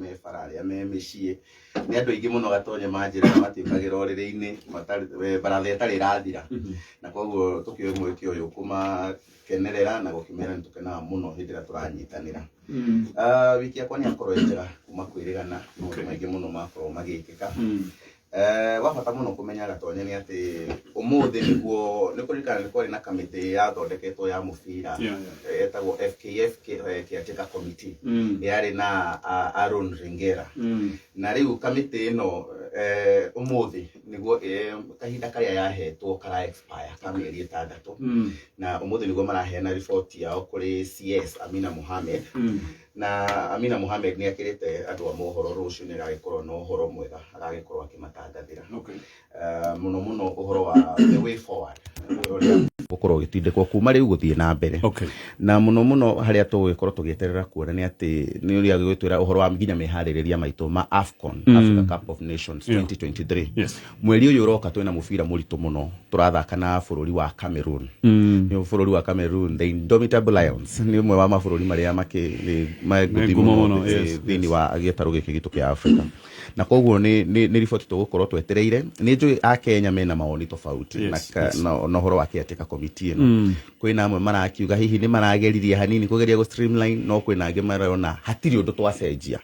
me bara, arĩa me mĩciĩ. Nĩ andũ aingĩ mũno Gatonye manjĩraga matiũkagĩra ũrĩrĩ-inĩ baratha ĩtarĩ ĩrathira. Na koguo tũkĩoe mweke ũyũ kũmakenerera na gũkĩmera nĩ tũkenaga mũno hĩndĩ ĩrĩa tũranyitanĩra. Wiki yakwa nĩ yakorwo ĩ njega kuma kwĩrĩgana, maũndũ maingĩ mũno makorwo magĩkĩka. Wa bata mũno kũmenya Gatonye nĩ atĩ ũmũthĩ nĩguo nĩ kũririkana nĩ kwarĩ na kamĩtĩ yathondeketwo ya mũbira yetagwo FKF Caretaker Committee yarĩ na Aaron Ringera. Na rĩu kamĩtĩ ĩno ũmũthĩ nĩguo kahinda karĩa yahetwo kara expire ka mĩeri ĩtandatũ. Na ũmũthĩ nĩguo maraheana riboti yao kũrĩ CS Amina Mohamed. Na Amina Mohamed nĩ akĩrĩte andũ a mohoro rũciũ nĩ agagĩkorwo na ũhoro mwega agagĩkorwo akĩmatangathĩra. Mũno mũno ũhoro wa the way forward, ũrĩa gũkorwo ũgĩtindĩkwo kuma rĩu gũthiĩ na mbere. Na mũno mũno harĩa tũgũgĩkorwo tũgĩeterera kuona nĩ atĩ nĩ ũrĩa agĩgwĩtwĩra ũhoro wa nginya meharĩrĩria maitũ ma AFCON, Africa Cup of Nations 2023. Mweri ũyũ ũroka twĩna mũbira mũritũ mũno tũrathaka na bũrũri wa Cameroon. Nĩ bũrũri wa Cameroon, the Indomitable Lions, nĩ ũmwe wa mabũrũri marĩa me nguthi ngumo mũno mũno, thĩinĩ wa gĩtarũ gĩkĩ gitũ kĩa Africa. Na koguo nĩ riboti tũgũkorwo twetereire. Nĩ njũĩ a Kenya mena mawoni tofauti na ũhoro wa caretaker committee ĩno. Kwĩna amwe marakiuga hihi nĩ marageririe hanini kũgeria gũ streamline, no kwĩna angĩ marona hatirĩ ũndũ twacenjia.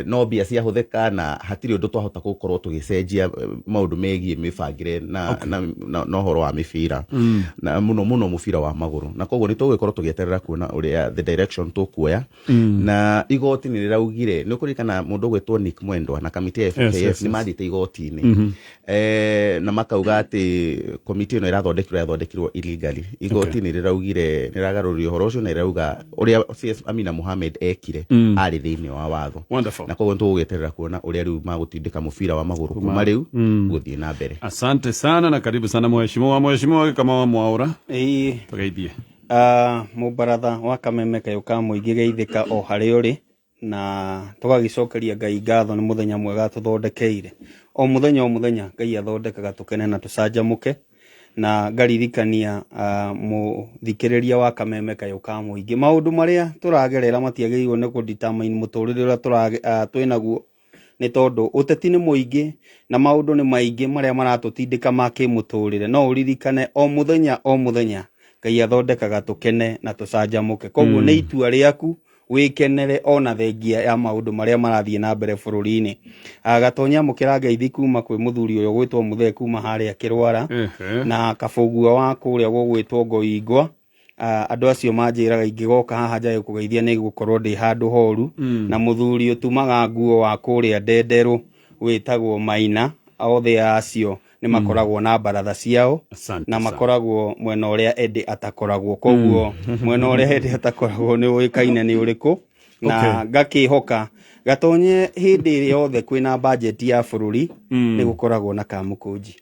No mbia ciahũthĩka na hatirĩ ũndũ twahota gũkorwo tũgĩcenjia maũndũ megiĩ mĩbangĩre na ũhoro wa mĩbira. Na mũno mũno mũbira wa magũrũ. Na koguo nĩ tũgũgĩkorwo tũgĩeterera kuona ũrĩa the direction tũkuoya. Na igoti nĩ rĩraugire, nĩ ũkũririkana mũndũ ũgwĩtwo Nick Mwendwa na kamĩtĩ ya FKF nĩ mathiĩte igoti-inĩ. Na makauga atĩ komiti ĩno ĩrathondekirwo yathondekirwo illegally. Igoti nĩ rĩraugire nĩ rĩragarũrire ũhoro ũcio na rĩrauga ũrĩa CS Amina Mohamed ekire arĩ thĩinĩ wa watho. Na koguo nĩ tũgũgĩeterera kuona ũrĩa rĩu magũtindĩka mũbira wa magũrũ kuma rĩu gũthiĩ na mbere. Asante sana na karibu sana mheshimiwa, mheshimiwa Gĩkama wa Mwaũra. Tũgeithie. Mũbaratha wa Kameme kayũ ka mũingĩ geithĩka o harĩa ũrĩ, na tũgagĩcokeria Ngai ngatho nĩ mũthenya mwega atũthondekeire. O mũthenya o mũthenya Ngai athondekaga tũkene na tũcanjamũke, na ngaririkania mũthikĩrĩria wa Kameme kayũ ka mũingĩ, maũndũ marĩa tũragerera matiagĩrĩirwo nĩ kũ determine mũtũrĩre ũrĩa twĩnaguo, nĩ tondũ ũteti nĩ mũingĩ na maũndũ nĩ maingĩ marĩa maratũtindĩka ma kĩmũtũrĩre. No ũririkane o mũthenya o mũthenya Ngai athondekaga tũkene na tũcanjamũke. Koguo nĩ itua rĩaku wĩkenere ona thengia ya maũndũ marĩa marathiĩ na mbere bũrũri-inĩ. Gatonya amũkĩra ngeithi kuma kwĩ mũthuri ũyũ ũgwĩtwo Mũthee kuma harĩa Kĩrwara, na Kabũgua wa kũrĩa gũgwĩtwo Ngoingwa. Andũ acio manjĩraga ingĩgoka haha njage kũgeithia nĩ gũkorwo ndĩ handũ horu. Na mũthuri ũtumaga nguo wa kũrĩa Ndenderũ wĩtagwo Maina, othe acio nĩ makoragwo na baratha ciao. Asante na sana. Makoragwo mwena ũrĩa Eddie atakoragwo, koguo mwena ũrĩa Eddie atakoragwo nĩ ũĩkaine nĩ ũrĩkũ. Na ngakĩhoka Gatonye hĩndĩ ĩrĩa yothe kwĩna bajeti ya bũrũri nĩ gũkoragwo na kamũkũnji,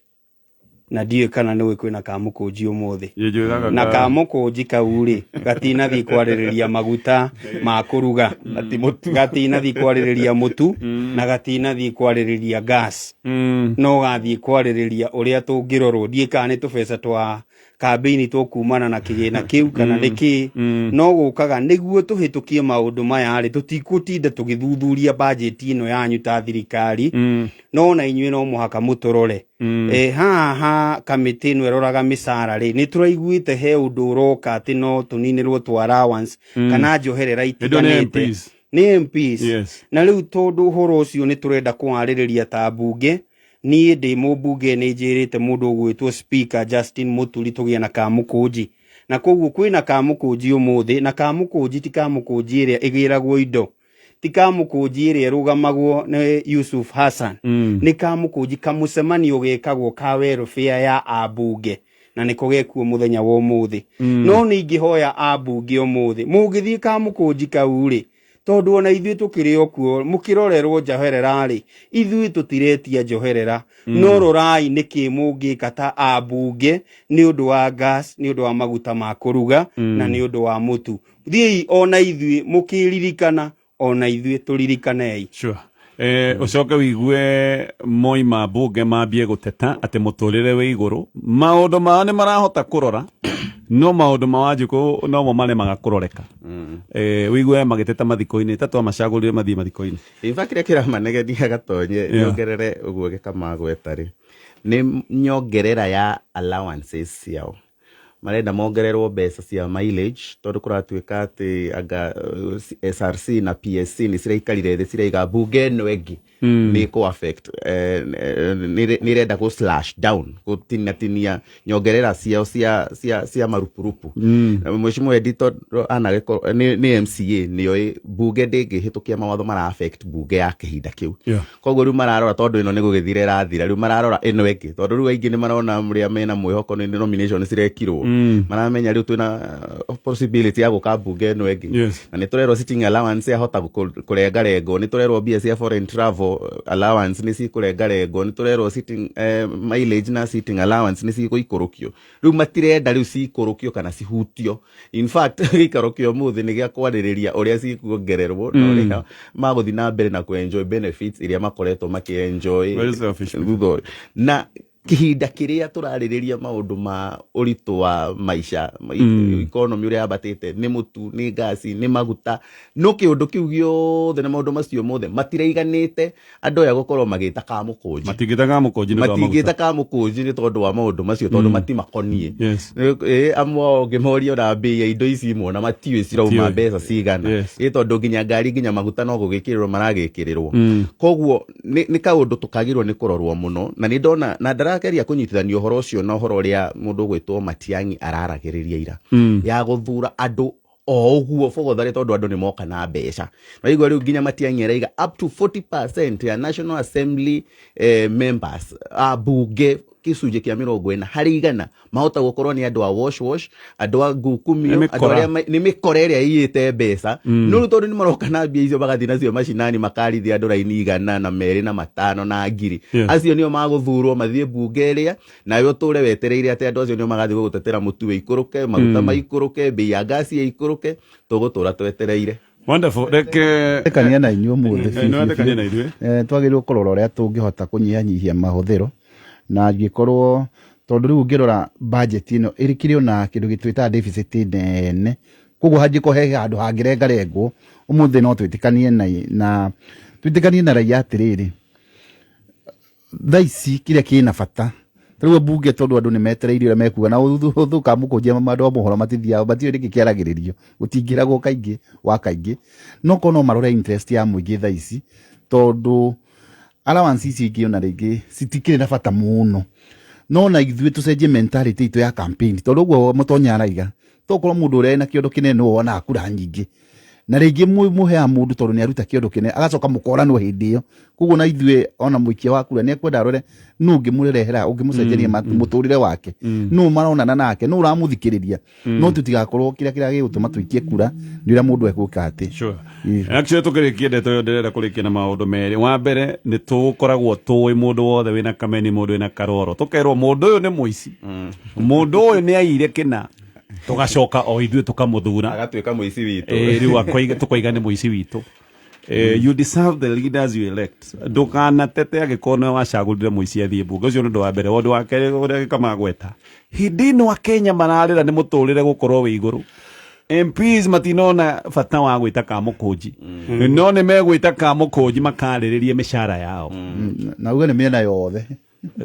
na ndiũĩ kana nĩũĩ kwĩna kamũkũnji ũmũthĩ. Njũĩgaga Na kamũkũnji kau rĩ, gatinathiĩ kwarĩrĩria maguta ma kũruga, gatinathiĩ kwarĩrĩria mũtu, na gatinathiĩ kwarĩrĩria gas, no gathiĩ kwarĩrĩria ũrĩa tũngĩrorwo. Ndiũĩ kana nĩ tũbeca twa kambĩini tũkumana na kĩgĩna kĩu kana nĩ kĩ, no gũkaga nĩguo tũhĩtũkie maũndũ maya rĩ, tũtikũtinda tũgĩthuthuria bajeti ĩno yanyu ta thirikari, no na inyuĩ no mũhaka mũtũrore. Haha ha kamĩtĩ ĩno ĩroraga mĩcara rĩ, nĩ tũraiguĩte he ũndũ ũroka atĩ no tũninĩrwo tũ allowance kana njoherera Ĩndĩ nĩ itiganĩte. MPs. Nĩ MPs. Yes. Na rĩu tondũ ũhoro ũcio nĩ tũrenda kũwarĩrĩria ta mbunge, niĩ ndĩ mũmbunge nĩ njĩrĩte mũndũ ũgwĩtwo Speaker Justin Mũturi tũgĩe na kamũkũnji. Na koguo kwĩna kamũkũnji ũmũthĩ, na kamũkũnji ti kamũkũnji ĩrĩa ĩgĩragwo indo, ti kamũkũnji ĩrĩa ĩrũgamagwo nĩ Yusuf Hassan, nĩ kamũkũnji kamũcemanio gekagwo ka welfare ya ambunge, na nĩko gekuo mũthenya wa ũmũthĩ. No nĩ ingĩhoya ambunge ũmũthĩ, mũngĩthiĩ kamũkũnji kau rĩ, tondũ ona ithuĩ tũkĩrĩ o kuo mũkĩrorerwo njoherera rĩ, ithuĩ tũtiretia njoherera, no rorai nĩkĩ mũngĩka ta ambunge nĩ ũndũ wa gas, nĩ ũndũ wa maguta ma kũruga, na nĩ ũndũ wa mũtu. Thiĩi ona ithuĩ mũkĩririkana, ona ithuĩ tũririkanei. Sure. Ũcoke wĩigue moima mbunge mambie gũteta atĩ mũtũrĩre wĩ igũrũ, maũndũ mao nĩ marahota kũrora. No maũndũ ma Wanjikũ nomo maremaga kũroreka. Wĩigue magĩteta mathiko-inĩ ta twamacagũrire mathiĩ mathiko-inĩ. In fact, kĩrĩa kĩramanegenia Gatonye, nyongerere ũguo gĩkamagweta rĩ, nĩ nyongerera ya allowances ciao. Marenda mongererwo mbeca cia mileage, tondũ kũratuĩka atĩ anga SRC na PSC nĩ ciraikarire thĩ ciraiga mbunge ĩno ĩngĩ nĩ kũ affect, nĩ ĩrenda gũ slash down, gũtinatinia nyongerera ciao cia marupurupu. Mheshimiwa Eddie tondũ anagĩkorwo nĩ MCA, nĩoĩ mbunge ndĩngĩhĩtũkia mawatho mara affect mbunge ya kĩhinda kĩu. Koguo rĩu mararora, tondũ ĩno nĩ gũgĩthira ĩrathira, rĩu mararora ĩno ĩngĩ, tondũ rĩu aingĩ nĩ marona ũrĩa mena mwĩhoko nĩ nomination cirekirwo, maramenya rĩu twĩna possibility ya gũka mbunge ĩno ĩngĩ. Na nĩ tũrerwo sitting allowance yahota kũrengarengwo, nĩ tũrerwo mbia cia foreign travel allowance nĩ cikũrengarengwo, nĩ tũrerwo sitting mileage na sitting allowance nĩ cigũikũrũkio. Rĩu matirenda rĩu cikũrũkio kana cihutio. In fact, gĩikaro kĩa ũmũthĩ nĩ gĩa kwarĩrĩria ũrĩa cikuongererwo na ũrĩa magũthiĩ na mbere na kũ-enjoy benefits iria makoretwo makĩ-enjoy Very selfish. thutha ũyũ. Na kihinda kĩrĩa tũrarĩrĩria maũndũ ma ũritũ wa maica, economy ũrĩa yambatĩte, nĩ mũtu, nĩ ngasi, nĩ maguta, no kĩũndũ kĩu gĩothe na maũndũ macio mothe matiraiganĩte andũ aya gũkorwo magĩta kamũkũnji. Matingĩta kamũkũnji nĩ ũndũ wa maguta. Matingĩta kamũkũnji nĩ tondũ wa maũndũ macio, tondũ matimakoniĩ. Amwe ao ũngĩmoria ona mbei ya indo ici imwe ona matiũĩ cirauma Matiũĩ. mbeca cigana. Tondũ nginya ngari, nginya maguta no gũgĩkĩrĩrwo maragĩkĩrĩrwo. Koguo nĩ kaũndũ tũkagĩrwo nĩ kũrorwo mũno, na nĩ ndona na ndarageria kũnyitithania ũhoro ũcio na ũhoro ũrĩa mũndũ ũgwĩtwo Matiang'i araragĩrĩria ira, ya gũthura andũ o ũguo bogotharĩ tondũ andũ nĩ moka na mbeca. Waigua rĩu nginya Matiang'i araiga up to 40% ya National Assembly members, ambunge gĩcunjĩ kĩa 40% mahota gũkorwo nĩ andũ a wash wash, andũ a ngukumio, Nĩ andũ mĩkora. arĩa nĩ mĩkora ĩrĩa ĩiyĩte mbeca. No rĩu tondũ nĩ maroka na mbia icio, magathiĩ nacio macinani, makarithia andũ raini 102 na 5 na 1000. Acio nĩo magũthurwo mathiĩ mbunge ĩrĩa, nawe ũtũre wetereire atĩ andũ acio nĩo magathiĩ gũgũtetera mũtu wĩikũrũke, maguta maikũrũke, mbei ya ngasi ĩikũrũke. Tũgũtũra twetereire. Wonderful. Reke Tekania na inyuĩ ũmũthĩ. Nĩ wetĩkania na ithuĩ. Twagĩrĩirwo kũrora ũrĩa tũngĩhota kũnyihanyihia mahũthĩro, na angĩkorwo tondũ rĩu ũngĩrora budget ĩno ĩkĩrĩ ona kĩndũ gĩtwĩtaga deficit nene, koguo hangĩkorwo he handũ hangĩrengarengwo ũmũthĩ, no twĩtĩkanie na twĩtĩkanie na raia atĩrĩrĩ, thaa ici kĩrĩa kĩna bata rĩu mbunge, tondũ andũ nĩ metereire ũrĩa mekuga na ũthũka mũkũnjia, andũ a mohoro matithiaga, matiũĩ nĩkĩ kĩaragĩrĩrio, gũtingĩragwo kaingĩ wa kaingĩ, no korwo no marore interest ya mũingĩ thaa ici, tondũ allowance ici ingĩ ona rĩngĩ citikĩrĩ na bata mũno, no na ithuĩ tũcenjie mentality itũ ya campaign, tondũ ũguo Mũtonya araiga, tokorwo mũndũ ũrĩa wĩna kĩondo kĩnene nĩwe wonaga kura nyingĩ, na rĩngĩ mũheaga mũndũ tondũ nĩ aruta kĩondo kĩnene, agacoka mũkoranwo hĩndĩ ĩyo. Koguo na ithuĩ ona mũikia wa kura nĩ ekwenda arore nũ ũngĩmũrehera, ũngĩmũcenjeria mũtũrĩre wake, nũ maronana nake, nũ ũramũthikĩrĩria, no tũtigakorwo kĩrĩa kĩrĩa gĩgũtũma tũikie kura nĩ ũrĩa mũndũ egwĩka atĩ. Actually, tũkĩrĩkia ndeto ĩyo, ndĩrenda kũrĩkia na maũndũ merĩ. Wa mbere, nĩ tũkoragwo tũĩ mũndũ wothe wĩna kameni, mũndũ wĩna karoro, tũkerwo mũndũ ũyũ nĩ mũici, mũndũ ũyũ nĩ aiyire kĩna, tũgacoka o ithuĩ tũkamũthura. Agatuĩka mũici witũ. Rĩu tũkoiga nĩ mũici witũ. You deserve the leaders you elect. Ndũkanatete angĩkorwo nĩwe wacagũrire mũici athiĩ mbunge. Ũcio nĩ ũndũ wa mbere. Ũndũ wa kerĩ ũrĩa gĩkamagweta, hĩndĩ ĩno Akenya mararĩra nĩ mũtũrĩre gũkorwo wĩ igũrũ, MPs matinona bata wa gwĩta kamũkũnji, no nĩ megwĩta kamũkũnji makarĩrĩrie mĩcara yao. Na uge nĩ mĩena yothe.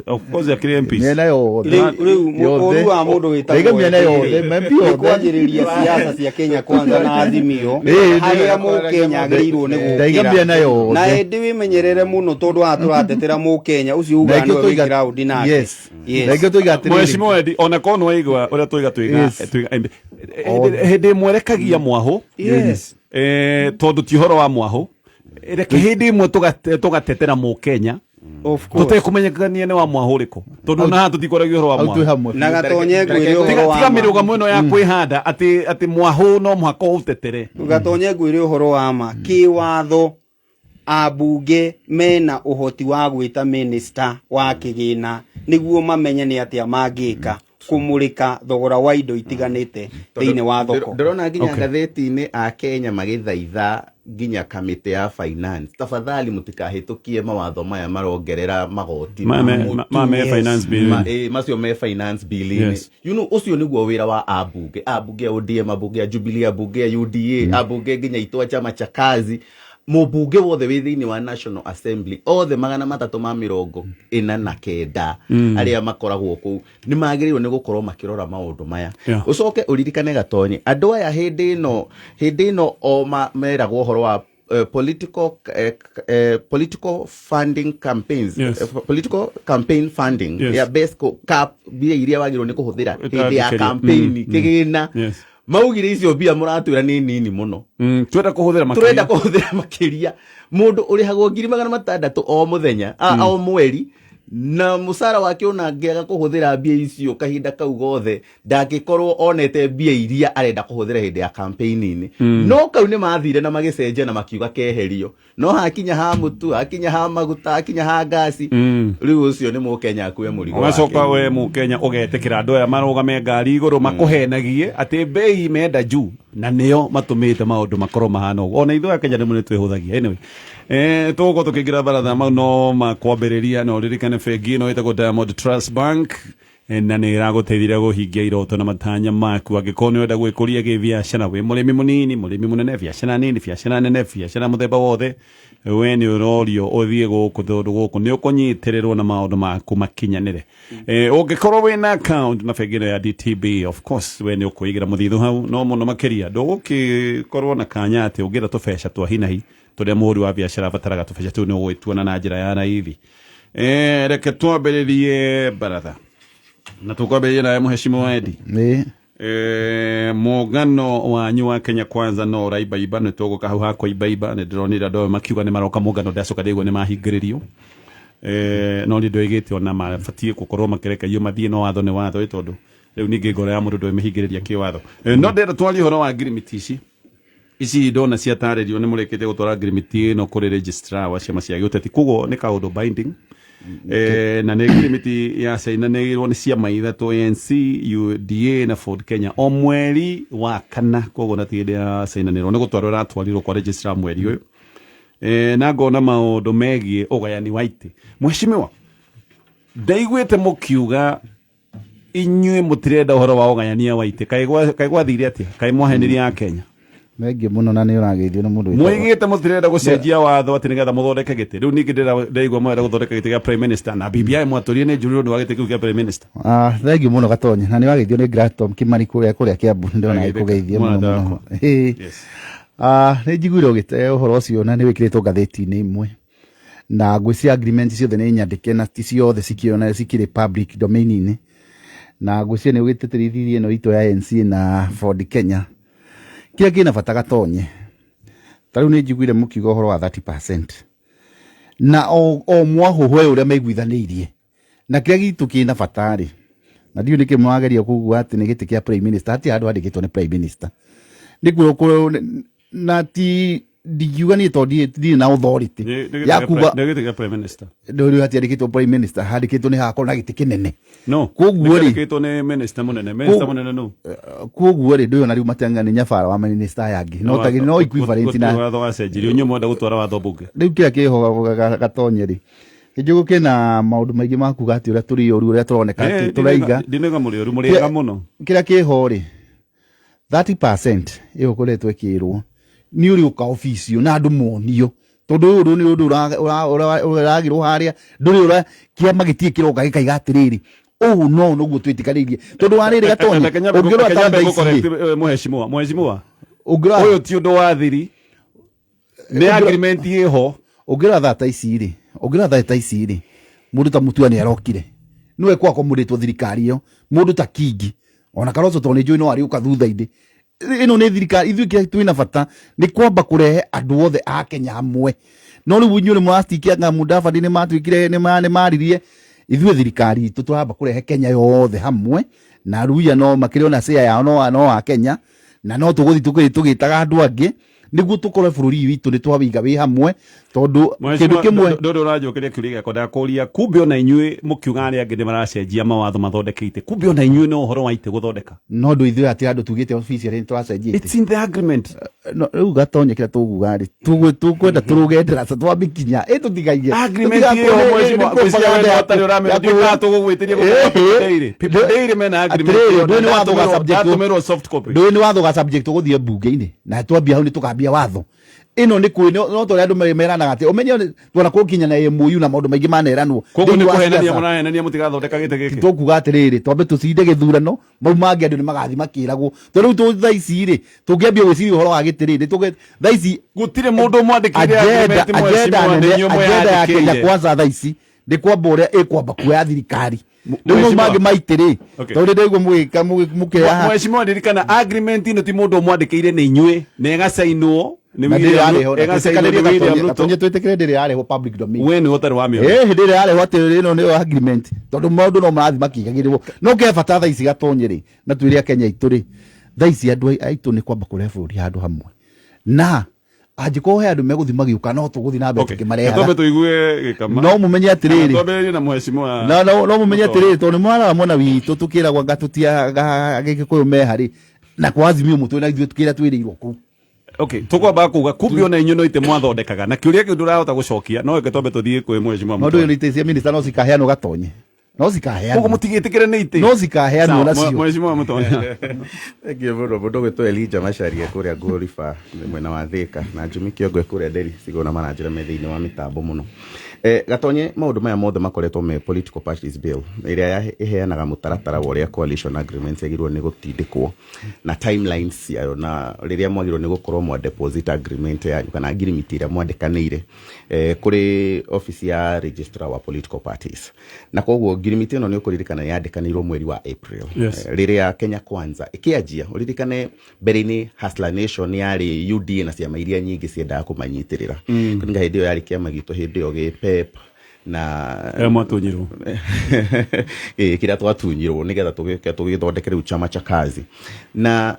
Of course, akĩrĩ MPs. Mĩena yothe. Rĩu Yothe. ũru wa mũndũ wĩtagwo Ndaiga mĩena Edi yothe, rĩ, MP nĩ yothe. kwanjĩrĩria siasa cia Kenya Kwanza na Azimio, harĩa mũkenya agĩrĩirwo nĩ Ndaiga gũkĩra mĩena yothe. Na ĩndĩ wĩmenyerere mũno, tondũ haha tũratetera mũkenya ũcio Na ugaga ikĩo nĩwe wĩ tũiga- ground nake. Yes. Na ikĩo tũiga atĩrĩrĩ. Mheshimiwa Edi, ona korwo nĩ waigua ũrĩa tũiga tũiga tũiga hĩndĩ ĩmwe rekagia mwahũ. Tondũ ti ũhoro wa mwahũ, reke hĩndĩ ĩmwe tũgatetera mũkenya Of course. tũtekũmenyekania nĩ wa mwahũ ũrĩkũ, tondũ na haha tũtikoragia ũhoro wa Hau twĩ mwahũ. hamwe. Na Gatonye ngwĩre Tiga ũhoro wa tiga ma. mĩrũgamo ĩno ya kwĩhanda atĩ mwahũ no mũhaka ũtetere. Gatonye ngwĩre ũhoro wa ma, kĩwatho ambunge mena ũhoti wa gwĩta minister wa kĩgĩna nĩguo mamenye nĩ atĩa mangĩka kũmũrĩka thogora wa indo itiganĩte thĩinĩ wa thoko. Ndĩrona nginya ngathĩti-inĩ a Kenya magĩthaitha. Nginya kamĩtĩ ya finance, tafadhali mũtikahĩtũkie mawatho maya marongerera magoti Ma ma me- mũtu. ma me finance bill. Macio me finance bill-inĩ. Ũcio nĩguo wĩra wa ambunge a ODM, ambunge a Jubilee, ambunge a UDA, ambunge nginya itwa chama cha kazi, mũmbunge wothe wĩ thĩinĩ wa National Assembly, othe 349 arĩa makoragwo kũu nĩ magĩrĩirwo nĩ gũkorwo makĩrora maũndũ maya. Ũcoke ũririkane, Gatonye, andũ aya hĩndĩ ĩno o meragwo ũhoro wa political funding campaigns, political campaign funding ya best cap, mbia iria wagĩrĩirwo nĩ kũhũthĩra hĩndĩ ya Ĩtandĩkĩria. campaign, kĩgĩna maugire icio mbia mũratwĩra nĩ nini mũno. Twenda kũhũthĩra Tũrenda makĩria. Kũhũthĩra makĩria. Mũndũ ũrĩhagwo 600,000 o mũthenya, o mweri, na mũcara wake ona angĩaga kũhũthĩra mbia icio kahinda kau gothe, ndangĩkorwo onete mbia iria arenda kũhũthĩra hĩndĩ ya campaign-inĩ. No kau nĩ mathire na magĩcenjia na makiuga keherio, no hakinya ha mũtu, hakinya ha maguta, hakinya ha ngasi, rĩu ũcio nĩ Mũkenya akue mũrigo wake. Ũgacoka we Mũkenya ũgetĩkĩra andũ aya marũgame ngari igũrũ makũhenagie atĩ mbei menda juu, na nĩo matũmĩte maũndũ makorwo mahana ũguo. Ona ithuĩ Akenya rĩmwe nĩ twĩhũthagia. Anyway, tũgũkorwo tũkĩingĩra baratha mau no makwambĩrĩria, na ũririkane bengi ĩno ĩtagwo Diamond Trust Bank, na nä ĩragũteithia kũhingia iroto na matanya maku. Angĩkorwo nĩ ũrenda gwĩkũria gĩbiacara, wĩ mũrĩmi mũnini, mũrĩmi mũnene, biacara nini, biacara nene, biacara mũthemba wothe, we nĩ ũrorio ũthiĩ gũkũ, tondũ gũkũ nĩ ũkũnyitĩrĩrwo na maũndũ maku makinyanĩre. Ũngĩkorwo wĩna account na bengi ĩno ya DTB, of course we nĩ ũkwĩigĩra mũthithũ hau, no mũno makĩria ndũgũkĩkorwo na kanya atĩ ũngĩenda tũbeca twa hinahi tũrĩa mũhũri wa biacara abataraga, tũbeca tũu nĩ ũgũgĩtuona na njĩra ya raithi. Reke twambĩrĩrie baratha na tũkwambĩrĩria nawe, mũheshimiwa Edi. Nĩ Mũngano wanyu wa Kenya Kwanza no ũraimbaimba. Nĩ tũgũka hau hakũimbaimba. Nĩ ndĩronire andũ amwe makiuga nĩ maroka mũngano, ndacoka ndaigua nĩ mahingĩrĩrio. No nĩ ndoigĩte ona mabatiĩ gũkorwo makĩrekerio mathiĩ, no watho nĩ watho, ĩ tondũ rĩu ningĩ ngoro ya mũndũ ndũĩmĩhingĩrĩria kĩwatho. No ndĩrenda twarie ũhoro wa ngirimiti ici ndona ciatarĩrio nĩ mũrĩkĩtie gũtwara ngirimiti ĩno kũrĩ registrar wa ciama cia gĩũteti, koguo nĩ kaũndũ binding. Na nĩ ngirimiti yacainanĩirwo nĩ ciama ithatũ, ANC, UDA na Ford Kenya, o mweri wa kana, koguo na ti hĩndĩ yacainanĩrwo, nĩ gũtwarwo ĩratwarirwo kwa registrar mweri ũyũ. Na ngona maũndũ megiĩ ũgayani wa itĩ. Mheshimiwa, ndaiguĩte mũkiuga inyuĩ mũtirenda ũhoro wa ũgayania wa itĩ. Kaĩ gwathire atĩa? Kaĩ mwahenirie a Kenya? Thengiũ mũno, na nĩ ũrageithio nĩ mũndũ wĩtagwo Mwĩgĩte mũtirenda gũcenjia watho atĩ nĩgetha mũthondeke gĩtĩ. Rĩu ningĩ ndĩraigua mwenda gũthondeka gĩtĩ gĩa prime minister, na BBI mwatũrie nĩ njũru nĩ ũndũ wa gĩtĩ kĩu kĩa prime minister. Ah, thengiũ mũno, Gatonye, na nĩ wageithio nĩ Gratom Kimani kũrĩa Kiambu. Nĩ ndĩrona Ageithĩka. agĩkũgeithia mũno. Mwana mũno wakwa. Ĩĩ. Ah, nĩ njiguire ũgĩte ũhoro ũcio na nĩ wĩkĩrĩtwo ngathĩti-inĩ imwe, na ngwĩciria agreement ciothe nĩ nyandĩke na ti ciothe cikĩona cikĩrĩ public domain-inĩ, na ngwĩciria nĩ ũgĩtĩtĩrithirie ĩno itũ ya ANC na Ford Kenya. Kĩrĩa kĩna bata, Gatonye, ta rĩu nĩ njiguire mũkiuga ũhoro wa 30% na o mwahũhwe ũrĩa maiguithanĩirie, na kĩrĩa gitũ kĩna bata rĩ, na ndiũĩ nĩkĩ mwageria kuga atĩ nĩ gĩtĩ kĩa prime minister. Hatirĩ handũ handĩkĩtwo nĩ prime minister nĩ kuo na ti ndingiuga niĩ tondũ ndirĩ na authority ya kuga. Nĩ gĩtĩ kĩa prime minister. Rĩu hatiandĩkĩtwo prime minister, handĩkĩtwo nĩ hagakorwo na gĩtĩ kĩnene. No Koguo rĩ- nĩkĩandĩkĩtwo nĩ minister mũnene, minister mũnene nũ? Koguo rĩ, ndũyona rĩu matianga nĩ nyabara wa minister aya angĩ no tagĩ no equivalent na watho wacenjirio, inyuĩ mwenda gũtwara watho bunge. Rĩu kĩrĩa kĩho, Gatonye, rĩ, kĩnjũgũ kĩna maũndũ maingĩ ma kuga atĩ ũrĩa tũrĩ ũru, ũrĩa tũroneka atĩ tũraiga. Ndinauga mũrĩ ũru, mũrĩ ega mũno. Kĩrĩa kĩho rĩ, 30% ĩyo ũkoretwo ĩkĩrwo nĩ ũrĩ ũka obici na andũ monio, tondũ ũyũ ũndũ nĩ ũndũ ũragĩrwo harĩa ndũrĩ ũra kĩama gĩtirĩ kĩroka gĩkaiga atĩrĩrĩ, ũũ no noguo twĩtĩkanĩirie, tondũ wa rĩrĩ, Gatonye, ũngĩrora ta thaa ici rĩ, Mheshimiwa, ũngĩrora ũyũ ti ũndũ wa thiri, nĩ agreement ĩho. Ũngĩrora thaa ta ici rĩ, ũngĩrora thaa ta ici rĩ, mũndũ ta Mutua nĩ arokire, nĩwe kwakomũrĩtwo thirikari ĩyo, mũndũ ta Kingi ona Kalonzo, tondũ nĩ njũĩ no arĩũka thutha-inĩ. Ĩno nĩ thirikari ithuĩ kĩrĩa twĩna bata nĩ kwamba kũrehe andũ othe a Kenya hamwe. No rĩu inyuĩ nĩ mũrastikia Mudavadi nĩ matuĩkire nĩ maririe ithuĩ thirikari itũ tũramba kũrehe Kenya yothe hamwe, na Ruia no makĩrĩ ona share yao no a Kenya, na no tũgũthiĩ tũgĩtaga andũ angĩ nĩguo tũkorwe bũrũri witũ nĩ twawiga wĩ hamwe. Tondu kindu kimwe Ndå ũranjũkĩria kĩũria gĩakwa, ndakũria kumbe ona inyuĩ mũkiuga arĩa angĩ nĩ maracenjia mawatho mathondeke itĩ, kumbe ona inyuĩ no ũhoro wa itĩ gũthondeka? No ndå ithuĩ hatirĩ andũ tugĩte officially nĩ tũracenjia itĩ. It's in the agreement. No, rĩu gatonye kĩrĩa tũkuga rĩ, tũkwenda tũrũge ndaraca twamĩkinya ĩ tũtigaige. Agreement ĩyo, mheshimiwa, ngwĩciria we no ũtarĩ ũramenya, ndiũĩ kana tũgũgwĩtĩria gũkorwo People Daily. People Daily mena agreement Atĩrĩrĩ, ĩyo, ndũĩ nĩ watho ga subject ndatũmĩrwo soft copy. Ndũĩ nĩ watho ga subject ũgũthiĩ mbunge-inĩ na twambia hau nĩ tũkambia watho ĩno nĩ kwĩ no ta ũrĩa andũ meranaga atĩ ũmenye twona kũkinya na MOU na maũndũ maingĩ maneranwo Koguo thĩinĩ nĩ wa kũhenania siasa. mũrahenania mũtigathondeka gĩtĩ gĩkĩ. Tũkuga atĩrĩrĩ, twambe tũcinde gĩthurano, mau mangĩ andũ nĩ magathi makĩragwo, tondũ rĩu tũ thaa ici rĩ, tũngĩambia gwĩciria ũhoro wa gĩtĩ rĩ, nĩ tũge thaa ici Gũtirĩ mũndũ mwandĩkĩire agenda agreement, agenda mheshimiwa, nĩ nene inyuĩ agenda ya Kenya mweyandĩkĩire. Kwanza thaa ici nĩ kwamba ũrĩa ĩkwamba kuoya thirikari, rĩu mau Mheshimiwa. mangĩ maitĩ rĩ, tondũ ndĩraigua mũgĩka mũkĩoya. Mheshimiwa, ndirikana agreement ĩno ti mũndũ ũmwandĩkĩire, nĩ inyuĩ, na ĩgacainwo nĩ Na ndĩrĩ William yarehwo na ĩgacainwo nĩ twĩtĩkanĩrie. William Gatonye, Ruto. Gatonye, twĩtĩkĩre ndĩrĩ yarehwo public domain. We nĩwe ũtarĩ wamĩona. Ĩ hĩndĩ ĩrĩa yarehwo atĩ ĩno nĩyo agreement, tondũ maũndũ no marathiĩ makĩigagĩrĩrwo no ke bata thaa ici, Gatonye rĩ, na twĩre Akenya aitũ rĩ, thaa ici andũ aitũ nĩ kwamba kũrehe bũrũri handũ hamwe, na angĩkorwo he andũ megũthiĩ magĩũka, no tũgũthiĩ na mbere Twambe tũkĩmarehaga. Tũigue gĩkama. No mũmenye atĩrĩrĩ, Twambĩrĩrie na mheshimiwa. no mũmenye atĩrĩrĩ, tondũ nĩ mwarora mwena witũ tũkĩragwo anga tũtiaga Gĩkũyũ meharĩ na kwa Azimio mũtwe na ithuĩ tukĩra twĩrĩirwo kũu. Okay, tukwamba kuga kumbe ona inyuĩ no itĩ mwathondekaga, na kĩũria kĩu ndũrahota gũcokia, no reke twambe tũthiĩ kwĩ mheshimiwa Maũndũ Mũtonyi. nĩ itĩ cia minista no cikaheanwo, Gatonye, no Koguo cikaheanwo. mũtigĩtĩkĩre nĩ itĩ. No cikaheanwo Sawa, nacio. Mheshimiwa Mũtonya. Thengiũ mũno. Mũndũ ũgwĩtwo Elijah Macharia kũrĩa Ngũriba mwena wa Thĩka na Njumi Kĩongo kũrĩa Nderi Cigũna maranjĩra me thĩinĩ wa mĩtambo mũno. Gatonye, maũndũ maya mothe makoretwo me Political Parties Bill ĩrĩa ĩheanaga mũtaratara wa ũrĩa coalition agreements yagĩrĩirwo nĩ gũtindĩkwo na timelines ciayo, na rĩrĩa mwagĩrĩirwo nĩ gũkorwo mwa deposit agreement yanyu kana ngirimiti ĩrĩa mwandĩkanĩire kũrĩ office ya registrar wa political parties. Na koguo ngirimiti ĩno nĩ ũkũririkana yandĩkanĩirwo mweri wa April, rĩrĩa Kenya Kwanza ĩkĩanjia. Ũririkane mbere-inĩ Hustler Nation yarĩ UDA na ciama iria nyingĩ ciendaga kũmanyitĩrĩra, kũringa hĩndĩ ĩyo yarĩ kĩama gitũ hĩndĩ ĩyo gĩ PEP na Ĩrĩa mwatunyirwo. Ĩĩ, kĩrĩa twatunyirwo nĩgetha tũgĩũke tũgĩthondeke rĩu Chama cha Kazi, na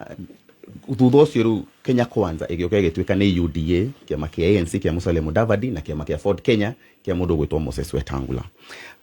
thutha ũcio rĩu Kenya Kwanza ĩgĩũka ĩgĩtuĩka nĩ UDA, kĩama kĩa ANC kĩa Musalia Mudavadi na kĩama kĩa Ford Kenya kĩa mũndũ ũgwĩtwo Moses Wetangula.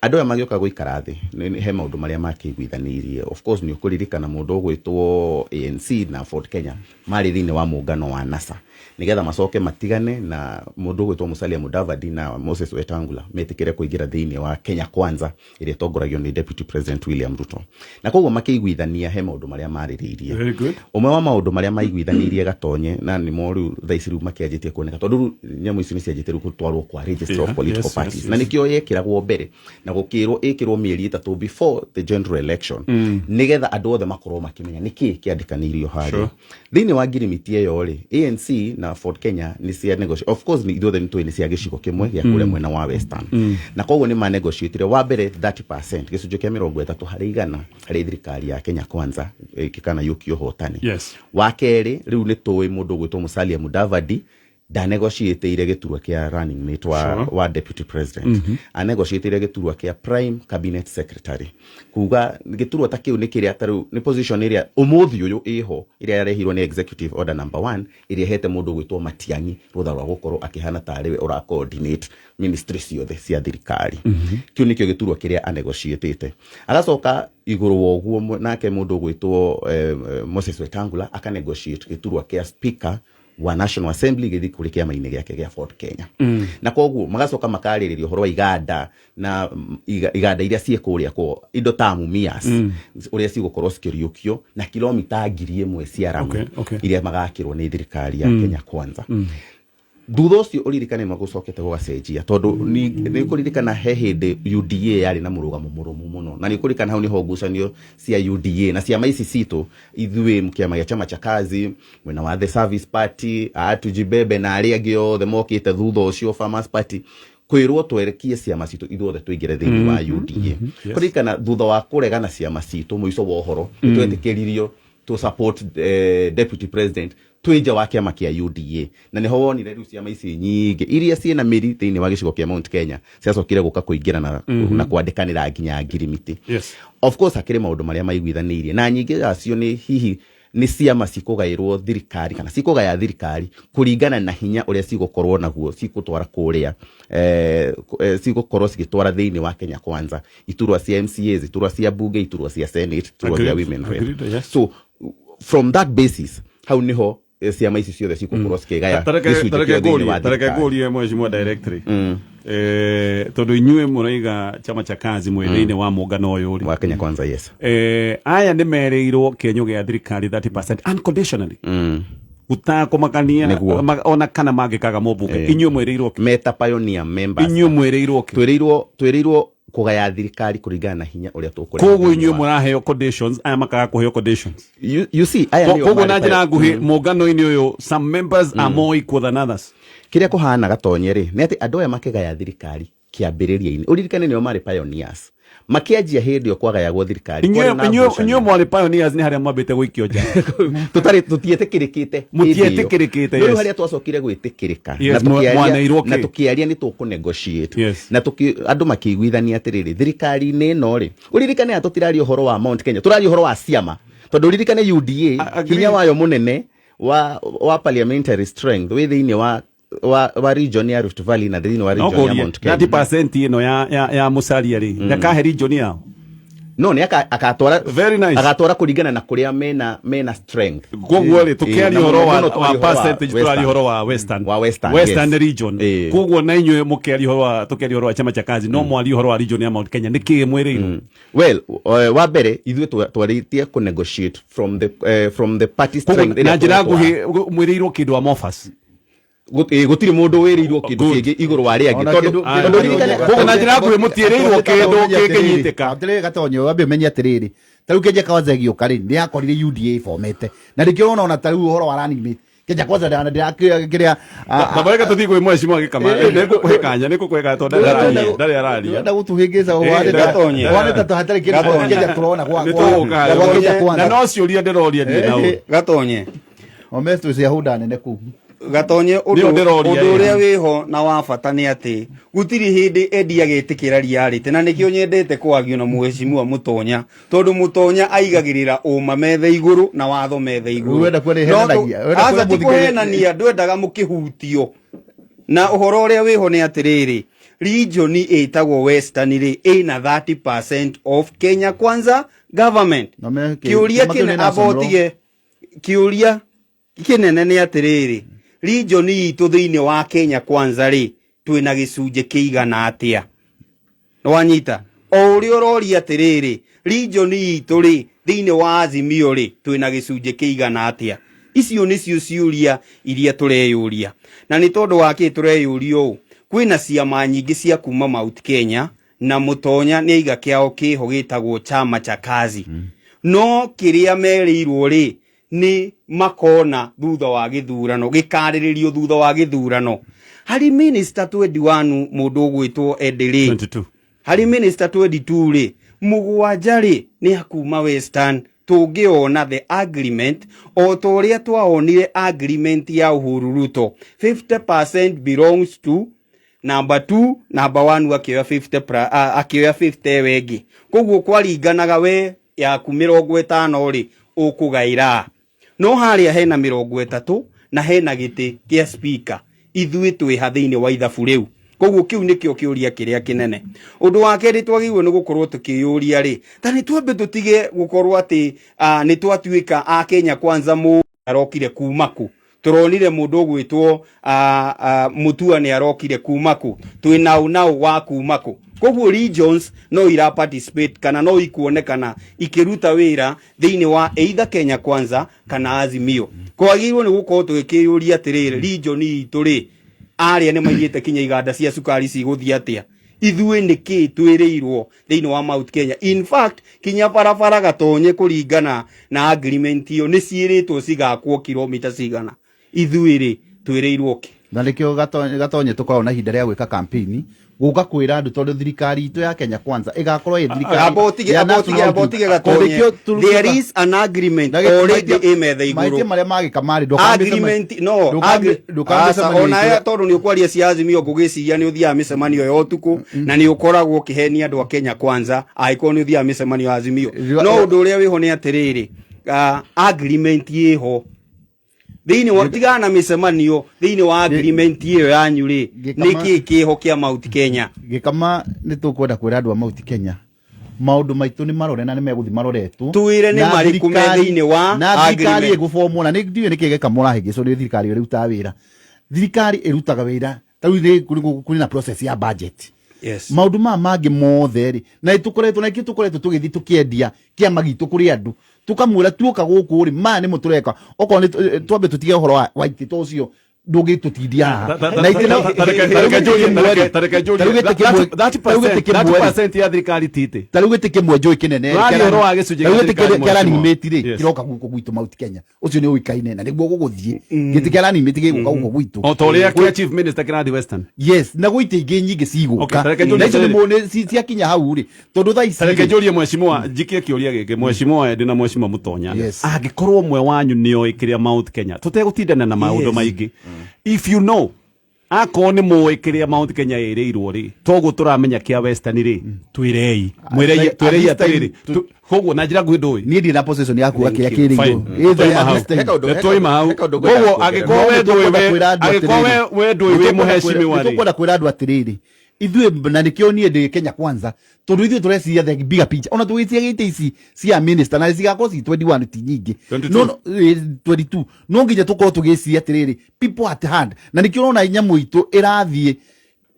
Andũ aya magĩũka gũikara thĩ, he maũndũ marĩa makĩiguithanĩirie. Of course nĩ ũkũririkana mũndũ ũgwĩtwo ANC na Ford Kenya marĩ thĩinĩ wa mũngano wa NASA nĩgetha macoke matigane, na mũndũ ũgwĩtwo Musalia Mudavadi na Moses Wetangula metĩkĩre kũingĩra thĩinĩ wa Kenya Kwanza ĩrĩa ĩtongoragio nĩ Deputy President William Ruto. Na koguo makĩiguithania he maũndũ marĩa marĩrĩirie. Very good. Ũmwe wa maũndũ marĩa maiguithanĩirie, Gatonye, na nĩmo rĩu thaa ici rĩu makĩanjĩtie kuoneka, tondũ rĩu nyamũ ici nĩ cianjĩtie rĩu gũtwarwo kwa registrar of political parties, na nĩkĩo yekĩragwo mbere na gũkĩrwo ĩkĩrwo mĩeri 3 before the general election, nĩgetha andũ othe makorwo makĩmenya nĩkĩ kĩandĩkanĩirio harĩa. Thĩinĩ wa ngirimiti ĩyo rĩ, ANC na Ford Kenya nĩ cia negotiate. Of course ithuothe nĩ tũĩ nĩ cia gĩcigo kĩmwe gĩa kũrĩa mwena wa Western, na koguo nĩ manegotiatire wa mbere 30%, gĩcunjĩ kĩa 30% harĩ thirikari ya Kenya Kwanza ĩkĩkanayũkia ũhotani. Wa kerĩ, rĩu nĩ tũĩ mũndũ ũgwĩtwo Musalia Mudavadi ndanegotiatĩire gĩturwa kĩa running mate wa, wa deputy president. Anegotiatĩire gĩturwa kĩa prime cabinet secretary, kuga gĩturwa ta kĩu nĩ kĩrĩa ta rĩu nĩ position ĩrĩa ũmũthĩ ũyũ ĩho, ĩrĩa yarehirwo nĩ executive order number 1, ĩrĩa ĩhete mũndũ ũgwĩtwo Matiang'i rũtha rwa gũkorwo akĩhana tarĩ we ũra coordinate ministry ciothe cia thirikari. Kĩu nĩkĩo gĩturwa kĩrĩa anegotiatĩte. Agacoka igũrũ wa ũguo nake mũndũ ũgwĩtwo Moses Wetangula akanegotiate gĩturwa kĩa speaker wa National Assembly gĩthiĩ kũrĩ kĩama-inĩ gĩake gĩa Ford Kenya. Na koguo magacoka makarĩrĩria ũhoro wa iganda na iganda iria ciĩ kũrĩa kwao, indo ta Mumias, ũrĩa cigũkorwo cikĩriũkio na kilomita 1000 cia ramu iria magakĩrwo nĩ thirikari ya Kenya Kwanza. Thutha ũcio ũririkane magũcokete gũgacenjia, tondũ nĩ ũkũririkana he hĩndĩ UDA yarĩ na mũrũgamo mũrũmu mũno, na nĩ ũkũririkana hau nĩho ngucanio cia UDA na ciama ici citũ ithuĩ kĩama gĩa Chama cha Kazi, mwena wa The Service Party, Tujibebe na arĩa angĩ othe mokĩte thutha ũcio, Farmers Party, kwĩrwo twerekie ciama citũ ithuothe tũingĩre thĩinĩ wa UDA. Kũririkana thutha wa kũregana ciama citũ, mũico wa ũhoro nĩ twetĩkĩririo to support deputy president twĩ nja wa kĩama kĩa UDA, na nĩho wonire rĩu ciama ici nyingĩ iria ciĩna mĩri thĩinĩ wa gĩcigo kĩa Mount Kenya ciacokire gũka kũingĩra na kwandĩkanĩra nginya ngirimiti. Of course hakĩrĩ maũndũ marĩa maiguithanĩirie, na nyingĩ yacio nĩ hihi Nĩ ciama cikũgaĩrwo thirikari kana cikũgaya thirikari kũringana na hinya ũrĩa cigũkorwo naguo, cigũtwara kũrĩa cigũkorwo cigĩtwara thĩinĩ wa Kenya Kwanza iturwa cia MCAs, iturwa cia bunge, iturwa cia Senate, iturwa cia Agreed, women rep. agreed, yes. So from that basis, hau niho ciama ici ciothe cigũkorwo cikĩgaya gĩcunjĩ Tareke kĩo thĩinĩ wa ngũrie, tareke thirikari. ngũrie mheshimiwa directory, tondu inyuĩ mũraiga Chama cha Kazi mwĩ thĩinĩ wa mũngano ũyũ rĩ, wa Kenya Kwanza, yes. Aya nĩ merĩirwo kĩenyũ gĩa thirikari 30% unconditionally, gũtakũmakania Nĩguo. ona kana mangĩkaga mũmbunge. Inyuĩ mwĩrĩirwo kĩ? Meta pioneer members. Inyuĩ mwĩrĩirwo kĩ? Twĩrĩirwo kũgaya thirikari kũringana na hinya ũrĩa tũkũrehe Koguo thĩinĩ inyuĩ mũraheo conditions, aya makaga kũheo conditions. You see, aya nĩo Koguo marĩ na njĩra nguhĩ, mũngano-inĩ ũyũ some members are more equal than others. Kĩrĩa kũhana, Gatonye, rĩ, nĩ atĩ andũ aya makĩgaya thirikari kĩambĩrĩria-inĩ, ũririkane nĩo marĩ pioneers makĩanjia hĩndĩ ĩyo kwagayagwo thirikari, kwarĩ na ngucanio. Inyuĩ mwarĩ pioneers nĩ harĩa mwambĩte gũikio nja. Tũtarĩ, tũtietĩkĩrĩkĩte hĩndĩ ĩyo. Mũtietĩkĩrĩkĩte, No rĩu yes. harĩa twacokire gwĩtĩkĩrĩka Yes, mwaneirwo kĩ? na tũkĩaria nĩ tũkũ negotiate Yes. na andũ makĩiguithania atĩrĩrĩ, thirikari-inĩ ĩno rĩ, ũririkane atĩ tũtiraria ũhoro wa Mount Kenya, tũraria ũhoro wa ciama, tondũ ũririkane UDA Agree. hinya wayo mũnene wa parliamentary strength wĩ thĩinĩ wa region ya Rift Valley na thĩinĩ wa No region ya ngũrie, Mount Kenya. 30% ĩno ya Musalia rĩ, ndakahe region yao? No nĩ agatwara. Very nice. Agatwara kũringana na kũrĩa mena strength. Koguo rĩ, tũkĩaria Na ũhoro mũno wa mũno wa twaria ũhoro wa percentage, tũraria Western. ũhoro wa Western. Wa Western, Western yes. region. Koguo na inyuĩ mũkĩaria ũhoro wa, tũkĩaria ũhoro wa Chama cha Kazi, no mwarie ũhoro wa region ya Mount Kenya, nĩkĩĩ mwĩrĩirwo? Well, wa mbere ithuĩ twarĩtie kũ negotiate from the party Koguo strength ĩrĩa na njĩra tũratwara. nguhĩ, mwĩrĩirwo kĩndũ amorphous. Gũtirĩ mũndũ wĩrĩirwo kĩndũ Good. kĩngĩ igũrũ wa rĩa angĩ, Ona tondũ tondũ ririkane. Koguo na njĩra nguhĩ mũtiĩrĩirwo kĩndũ kĩngĩnyitĩka. Atĩrĩrĩ Gatonye, wambe ũmenye atĩrĩrĩ, ta rĩu Kenya Kwanza ĩgĩũka rĩ, nĩ yakorire UDA ĩbomete, na nĩkĩo ũrona ona ta rĩu ũhoro wa running mate Kenya Kwanza ndĩrakĩrĩa. Tabareka tũthiĩ kwĩ mheshimiwa Gĩkama, nĩngũkũhe kanya, nĩngũkũhe kanya tondũ ndarĩ araria, ndarĩ araria. Ndĩrenda gũtũhĩngĩca. Gatonye. Ũhanĩte ta hatarĩ kĩndũ Gatonye. Kenya tũrona Nĩ tũgũka gwa Kenya na Kwanza. no ciũria ndĩroria niĩ na ũyũ. Gatonye. Omesto cia hũnda nene kũu. Gatonye, Nĩyo ũndũ ndĩroria, ũndũ ĩ. ũrĩa wĩho na wa bata nĩ atĩ gũtirĩ hĩndĩ Eddie agetĩkĩra reality, na nĩkĩo nyendete kwagio na mheshimiwa Mũtonya, tondũ Mũtonya aigagĩrĩra ũma metha igũrũ na watho metha igũrũ. Wenda kuona No ĩhenanagia. Wenda kuona aca ti mũthikĩrĩria- kũhenania, ndwendaga mũkĩhutio na ũhoro ũrĩa wĩho nĩ atĩrĩrĩ, region ĩtagwo Western rĩ, ĩna 30% of Kenya Kwanza government. Na Kĩũria kĩama kĩu kĩne nĩ national. amba ũtige, kĩũria kĩnene nĩ atĩrĩrĩ, region itũ thĩinĩ wa Kenya Kwanza rĩ, twĩna gĩcunjĩ kĩigana atĩa? Nĩwanyita? O ũrĩa ũroria atĩrĩrĩ, region itũ rĩ, thĩinĩ wa Azimio rĩ, twĩna gĩcunjĩ kĩigana atĩa? Icio nĩcio ciũria iria tũreyũria. Na nĩ tondũ wa kĩ tũreyũria ũũ? Kwĩna ciama nyingĩ cia kuma Mount Kenya, na Mũtonya nĩ aiga kĩao kĩho gĩtagwo Chama cha Kazi, no kĩrĩa merĩirwo rĩ, nĩ makona thutha wa gĩthurano, gĩkarĩrĩrio thutha wa gĩthurano. Harĩ minister 21 mũndũ ũgwĩtwo Eddie rĩ, 22. Harĩ minister 22 rĩ, mũgwanja rĩ, nĩ akuma Western. Tũngĩona the agreement o ta ũrĩa twaonire agreement ya Uhuru Ruto, 50% belongs to number 2, number 1 akĩoya 50 akĩoya 50 ĩyo ĩngĩ. Koguo kwaringanaga we yaku 50 rĩ, ũkũgaĩra no harĩa hena 30 na hena gĩtĩ kĩa speaker, ithuĩ twĩha thĩinĩ wa ithabu rĩu? Koguo kĩu nĩkĩo kĩũria kĩrĩa kĩnene. Ũndũ wa kerĩ twagĩrĩirwo nĩ gũkorwo tũkĩyũria rĩ, ta nĩ twambe tũtige gũkorwo atĩ nĩ twatuĩka a Kenya Kwanza mũ arokire kuma kũ? Tũronire mũndũ ũgwĩtwo Mutua nĩ arokire kuma kũ? Twĩ nau nau wa kuma kũ? Koguo regions no ira participate kana no ikuonekana ikĩruta wĩra thĩinĩ wa either Kenya Kwanza kana Azimio. Kwagĩrĩirwo nĩ gũkorwo tũgĩkĩyũria atĩrĩrĩ, region itũ rĩ, arĩa nĩ maigĩte kinya iganda cia cukari cigũthiĩ atĩa? Ithuĩ nĩ kĩ twĩrĩirwo thĩinĩ wa Mount Kenya? In fact, kinya barabara, Gatonye, kũringana na agreement ĩyo nĩ ciĩrĩtwo cigakwo kilomita cigana. Ithuĩ rĩ, twĩrĩirwo kĩ? Na nĩkĩo Gatonye tũkoragwo na ihinda rĩa gwĩka campaign gũka kwĩra andũ, tondũ thirikari itũ ya Kenya Kwanza ĩgakorwo ĩ thirikari Amba ũtige ya amba ũtige national amba unity. ũtige, Gatonye. Nĩkĩo There is an agreement already ĩ metha mahĩtia igũrũ. marĩa magĩka marĩ Agreement no aca ona ya tondũ nĩ ũkwaria cia Azimio, ngũgĩciria nĩ ũthiaga mĩcemanio ya ũtukũ na nĩ ũkoragwo ũkĩhenia andũ a Kenya Kwanza angĩkorwo nĩ ũthiaga mĩcemanio ya Azimio. No ũndũ ũrĩa wĩho nĩ atĩrĩrĩ, Agreement ĩho thĩinĩ wa tigana na mĩcemanio, thĩinĩ wa agreement ĩyo yanyu rĩ, nĩ kĩĩ kĩho kĩa Mount Kenya? Gĩkama, nĩ tũkwenda kwĩra andũ a Mount Kenya maũndũ maitũ nĩ marore na nĩ megũthiĩ maroretwo. Twĩre nĩ Na marĩkũ me thĩinĩ wa na thirikari agreement. ĩgũbomwo na nĩ ndiũĩ nĩkĩ gĩka mũrahĩngĩcwo nĩ thirikari ĩrĩa ĩrutaga wĩra. Thirikari ĩrutaga wĩra ta rĩu kũrĩ na process ya budget. Maũndũ maya mangĩ mothe rĩ, na tũkoretwo na ikĩ tũkoretwo tũgĩthiĩ tũkĩendia kĩama gitũ kũrĩ andũ, tũkamwĩra tuoka gũkũ rĩ, maya nĩmo tũreka. Okorwo nĩ twambe tũtige ũhoro wa itĩ, to ũcio ndũngĩtũtindia haha. Na itĩ ta rĩu gĩtĩ kĩmwe rĩ, ta rĩu gĩtĩ kĩmwe, ta rĩu gĩtĩ kĩmwe rĩ, 30% ya thirikari tite. Ta rĩu gĩtĩ kĩmwe njũĩ kĩnene rĩ, Ũraria ũhoro wa gĩcunjĩ ta rĩu gĩa gĩtĩ thirikari, kĩa running mheshimiwa. mate rĩ, kĩroka gũkũ gwitũ Mount Kenya, ũcio nĩ ũĩkaine na nĩguo gũgũthiĩ. Gĩtĩ kĩa running mate gĩgũka gũkũ gwitũ. O ta ũrĩa kĩa chief minister kĩrathiĩ Western. Yes, na gwĩ itĩ ingĩ nyingĩ cigũka. Okay, tareke njũrie Na icio atĩrĩrĩ. ciakinya hau rĩ, tondũ thaa ici Tareke rĩ, njũrie mheshimiwa, njikie kĩũria gĩkĩ, mheshimiwa Eddie na mheshimiwa Mutonya. Angĩkorwo ũmwe wanyu nĩoĩ kĩrĩa Mount Kenya, tũtegũtindana na maũndũ maingĩ, if you know, akorwo nĩ mũĩ kĩrĩa Mount Kenya ĩrĩirwo rĩ, toguo tũramenya kĩa Western rĩ, twĩrei, mwĩrei, At twĩrei this atĩrĩrĩ, time, koguo na njĩra nguhĩ ndũĩ. Niĩ ndirĩ na position ya kuga kĩrĩa Fine. kĩrĩirwo. Twaima hau. Heka ũndũ- Twaima hau. heka ũndũ ngwenda Koguo kuongerera. angĩkorwo we ndũĩ angĩkorwo we ndũĩ wĩ mũhecimiwa rĩ, Nĩtũkwenda kwĩra andũ atĩrĩrĩ, ithuĩ na nĩkĩo niĩ ndĩ Kenya Kwanza, tondũ ithuĩ tũreciria the bigger picture. Ona tũgĩcia gĩtĩ ici cia minister na cigakorwo ci 21 ti nyingĩ. 22. No, 22, no nginya tũkorwo tũgĩciria atĩrĩrĩ, people at hand, na nĩkĩo ũrona nyamũ itũ ĩrathiĩ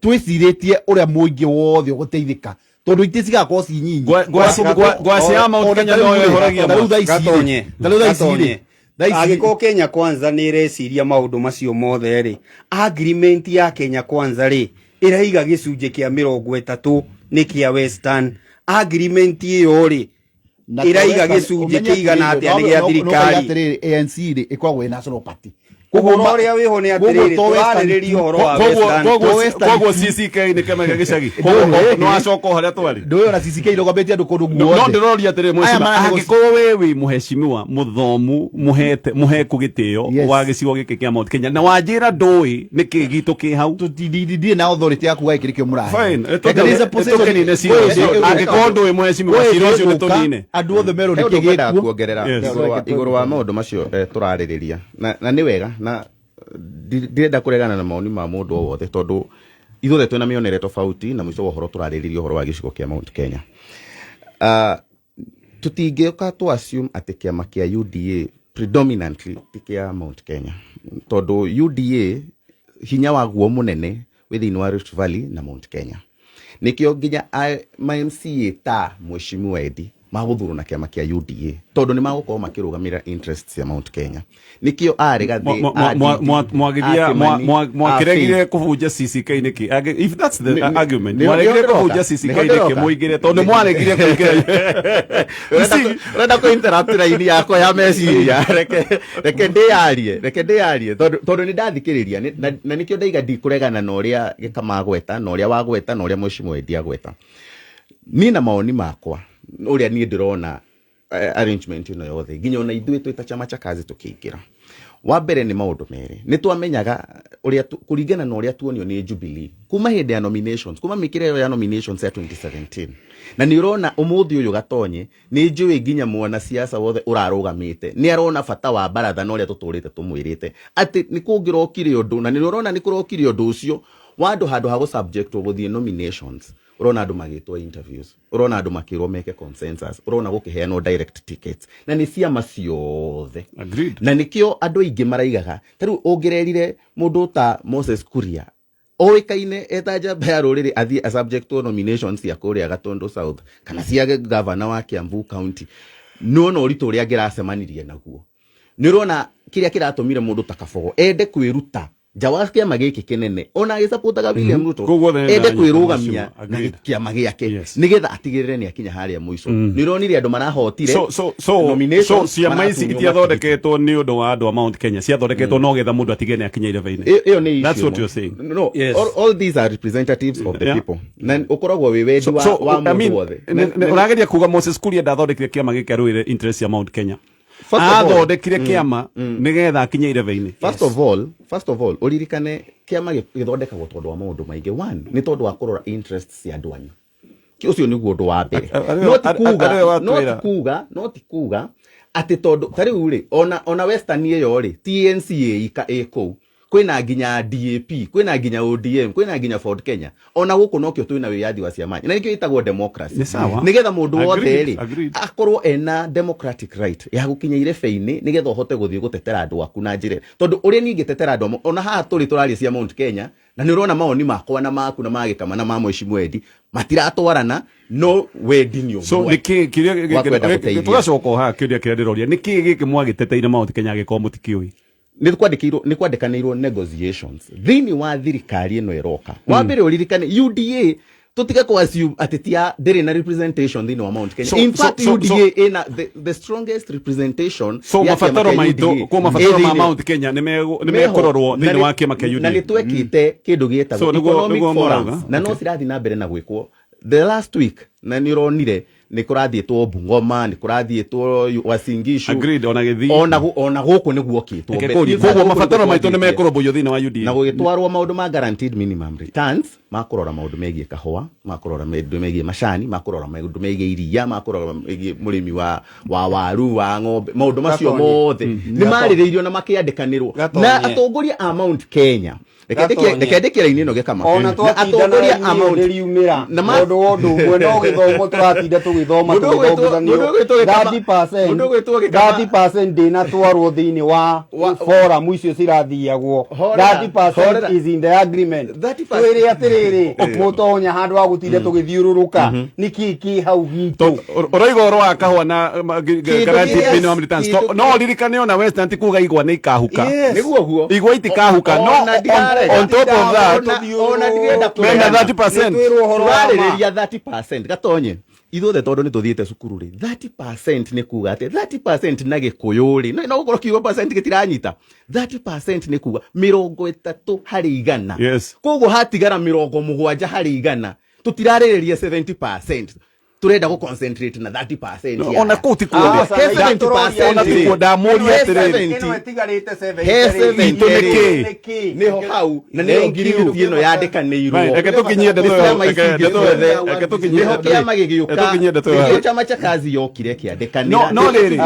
twĩcirĩtie ũrĩa mũingĩ wothe ũgũteithĩka, tondũ itĩ cigakorwo ci nyinyi. Ngwacĩ ya Mount Kenya no ĩhoragia Ta rĩu thaa ici rĩ, Gatonye. ta rĩu thaa ici rĩ, Gatonye. thaa ici rĩ, Angĩkorwo Kenya Kwanza nĩ ĩreciria maũndũ macio mothe rĩ, agreement ya Kenya Kwanza rĩ, ĩraiga gĩcunjĩ kĩa 30 nĩ kĩa Western. Agreement ĩyo rĩ, Na ĩraiga Western, gĩcunjĩ ũmenye kĩigana atĩrĩrĩ, atĩa nĩ gĩa no thirikari? atĩrĩrĩ, ANC rĩ, ĩkoragwo ĩ national party. Ũhoro ũrĩa wĩho nĩ Koguo atĩrĩrĩ, to Western tũrarĩrĩria tu. ũhoro wa Western. Western Koguo tu. CCK nĩ kĩama gĩa gĩcagi, koguo no acoka o harĩa twarĩ. Ndũĩ ona CCK irũgamĩtie andũ kũndũ No guothe. ndĩroria atĩrĩ, Aya mheshimiwa, angĩkorwo we wĩ mũheshimiwa mũthomu mũhete mũheku gĩtĩo wa gĩcigo gĩkĩ kĩa Mount Kenya, na wanjĩra ndũĩ nĩkĩ gitũ kĩ hau. Ndirĩ na authority ya kuga gĩkĩ nĩkĩo mũrahe. Fine, There is a position- tũkĩnine cira Kwĩ ũcio. hĩndĩ- Angĩkorwo ndũĩ, mheshimiwa, kwĩ cira hĩndĩ ũcio nĩ ĩgũka, tũnine. andũ othe merwo He nĩkĩ ũndũ ngwendaga gĩkuo. kuongerera igũrũ wa maũndũ macio tũrarĩrĩria, na nĩ wega na ndirenda kũregana na maoni ma mũndũ o wothe, tondũ ithuothe twĩna mĩonere tofauti, na mũico wa ũhoro tũrarĩrĩria ũhoro wa gĩcigo kĩa Mount Kenya. Tũtingĩũka tũ assume atĩ kĩama kĩa UDA predominantly ti kĩa Mount Kenya, tondũ UDA hinya waguo mũnene wĩ thĩinĩ wa Rift Valley na Mount Kenya. Nĩkĩo nginya ma MCA ta Mheshimiwa Eddie magũthurwo na kĩama kĩa UDA, tondũ nĩ magũkorwo makĩrũgamĩrĩra interests cia Mount Kenya. Nĩkĩo arĩ gathĩ Mwagithia mwakĩregire kũbunja CCK nĩkĩ? If that's the argument, mwaregire kũbunja CCK nĩkĩ mũingĩre, tondũ mwaregire kũingĩra? You see, Ũrenda kũ interrupt raini yakwa ya meciria. Reke ndĩyarie, reke ndĩyarie, tondũ nĩ ndathikĩrĩria na nĩkĩo ndaiga ndikũregana na ũrĩa Gĩkama agweta, na ũrĩa wagweta, na ũrĩa Mheshimiwa Eddie agweta. Niĩ na mawoni makwa, ũrĩa niĩ ndĩrona arrangement ĩno yothe, nginya ona ithuĩ twĩ ta chama cha kazi tũkĩingĩra, wa mbere nĩ maũndũ merĩ. Nĩ twamenyaga ũrĩa kũringana na ũrĩa tuonio nĩ Jubilee kuma hĩndĩ ya nominations, kuma mĩkĩre ĩyo ya nominations ya 2017, na nĩ ũrona ũmũthĩ ũyũ, Gatonye, nĩ njũĩ nginya mwanasiasa wothe ũrarũgamĩte nĩ arona bata wa baratha na ũrĩa tũtũrĩte tũmwĩrĩte atĩ nĩ kũngĩrokire ũndũ, na nĩ ũrona nĩ kũrokire ũndũ ũcio wa andũ handũ ha gũ-subjectwo gũthiĩ nominations. Ũrona andũ magĩtwo interviews, ũrona andũ makĩrwo meke consensus, ũrona gũkĩheanwo direct tickets, na nĩ ciama ciothe. Na nĩkĩo andũ aingĩ maraigaga, ta rĩu ũngĩrerire mũndũ ta Moses Kuria oĩkaine eta njamba ya rũrĩrĩ athiĩ asubjectwo nominations cia kũrĩa Gatundu South kana cia gavana wa Kiambu County, nĩwona ũritũ ũrĩa angĩracemanirie naguo. Nĩ ũrona kĩrĩa kĩratũmire mũndũ ta Kabogo ende kwĩruta nja wa kĩama gĩkĩ kĩnene, ona agĩcapotaga William Ruto, Koguo othe ende nĩ kwĩrũgamia na kĩama gĩake nĩgetha atigĩrĩre nĩ akinya harĩa mũico. Nĩ ũronire andũ marahotire So nominations, ciama ici maratunywo itiathondeketwo nĩ ũndũ wa andũ a Mount Kenya, ciathondeketwo no getha mũndũ atige nĩ akinya irebe-inĩ. Ĩyo nĩ That's issue what ĩmwe. you're saying. No, all these are representatives of the people, na ũkoragwo wĩ wendi wa I mũndũ mean, wothe. Ũrageria kuga Moses Kuria ndathondekire kĩama gĩkĩ arũĩre interest ya Mount Kenya? First of all, Athondekire kĩama nĩgetha akinye irebe-inĩ. First of all, ũririkane kĩama gĩthondekagwo tondũ wa maũndũ maingĩ. One nĩ tondũ wa kũrora interests cia andũ anyu. Ũcio nĩguo ũndũ wa mbere. No ti Arĩwe kuga no watwĩra. ti kuga no ti kuga Atĩ tondũ ta rĩu rĩ, ona Western ĩyo rĩ, TNC ĩika ĩ kũu, kwĩna nginya DAP, kwĩna nginya ODM, kwĩna nginya Ford Kenya. Ona gũkũ nokĩo twĩna wĩyathi wa ciama, na nĩkĩo ĩtagwo democracy. Nĩ sawa. Nĩgetha mũndũ wothe Agreed, rĩ agreed. akorwo ena democratic right ya gũkinya irebe-inĩ, nĩgetha ũhote gũthiĩ gũtetera andũ aku na njĩra, tondũ ũrĩa niĩ ingĩtetera andũ ona haha tũrĩ tũraria cia Mount Kenya, na nĩ ũrona mawoni makwa na maku na ma Gĩkama na ma Mheshimiwa Eddie matiratwarana, no wendi nĩ So ũmwe nĩkĩ kĩrĩa wa kwenda gũteithia. Tũgacoka o haha, kĩũria kĩrĩa ndĩroria, nĩkĩ gĩkĩ mwagĩteteire Mount Kenya angĩkorwo mũtikĩũĩ? Nĩ kwandĩkanĩirwo negotiations thĩinĩ wa thirikari ĩno ĩroka. Wa mbere ũririkane UDA, tũtige kũ assume atĩ tia ndĩrĩ na representation thĩinĩ wa Mount Kenya. In fact, UDA ĩna the strongest representation So ya kĩama mabataro kĩa maitũ UDA ko mabataro ĩ ma thĩinĩ. Mount Kenya nĩ Meho, mekũrorwo na thĩinĩ wa kĩama kĩa na nĩ UDA. twekĩte kĩndũ gĩtagwo So, economic nĩguo forums, marauga? na no cirathiĩ na mbere na gwĩkwo. The last week na nĩ ũronire nĩ kũrathiĩtwo Bungoma, nĩ kũrathiĩtwo Uasin Gishu. Agreed, ona Gĩthii. Ona gũkũ nĩ guokĩtwo. Reke Mbere. kũrie, In fact, koguo gũkũ mabataro nĩkuo maitũ nĩ kwambĩtie. mekũrũmbũiyo thĩinĩ wa UDA. Na gũgĩtwarwo maũndũ ma guaranteed minimum returns, makũrora maũndũ megiĩ kahũa, makũrora maũndũ megiĩ macani, makũrora maũndũ megiĩ iria, makũrora megiĩ mũrĩmi wa waru, wa ng'ombe, maũndũ macio Gatonye. mothe nĩ marĩrĩirio na makĩandĩkanĩrwo Gatonye. na atongoria a Mount Kenya. Gatonye. Reke ndĩkie raini ĩno, Gĩkama. Ona Na twatinda na atongoria a raini Mount ndĩriumĩra na tondũ wa ũndũ ũmwe no gĩthomo tũratinda tũgĩthoma Mũndũ ũgwĩtwo- tũgĩthomithanio. mũndũ ũgwĩtwo Gĩkama- 30% mũndũ ũgwĩtwo Gĩkama- 30% ndĩnatwarwo thĩinĩ wa forum icio cirathiagwo. Horera, 30% horera. is in the agreement. 30%. Twĩre atĩrĩrĩ, mũtonya handũ ha gũtinda tũgĩthiũrũrũka, nĩkĩ kĩ hau gitũ? Ũraiga ũhoro wa kahũa na Kĩndũ guaranteed kĩrĩa- minimum returns. kĩndũ No ũririkane ona Western ti kuga igwa nĩ ikahuka. Yes. Nĩguo guo. Igwa itikahuka, no Ona ndirarega. on top of that Ona ndirenda mena kũregana. 30%. Nĩtwĩrwo ũhoro wa ma. Tũrarĩrĩria 30%, Gatonye, ithuothe tondũ nĩ tũthiĩte cukuru rĩ, 30% nĩ kuga atĩ 30% na gĩkũyũ rĩ, no gũkorwo kiugo percent gĩtiranyita, 30% nĩ kuga 30%. Yes. Koguo hatigara 70%. Tũtirarĩrĩria 70%, turenda gå concentrate na 30%. No, ona kũu ti kuo Ah, thĩ. he 70% Ona ti kuo, ndamũria He atĩrĩrĩ. 70. Ĩno ĩtigarĩte 70 He rĩ, 70 Itũ nĩ kĩ? nĩ kĩ? Nĩho hau na nĩyo Thank you. ngiriguti ĩno yandĩkanĩirwo. Right, reke tũkinyie ndeto Nĩ ĩyo, ciama reke ici ingĩ ndeto ĩyo, ciothe. reke tũkinyie Nĩho ndeto ĩyo. kĩama gĩgĩũka, Reke tũkinyie ndeto ĩyo. nĩkĩo chama cha kazi yokire kĩandĩkanĩra. No rĩrĩ,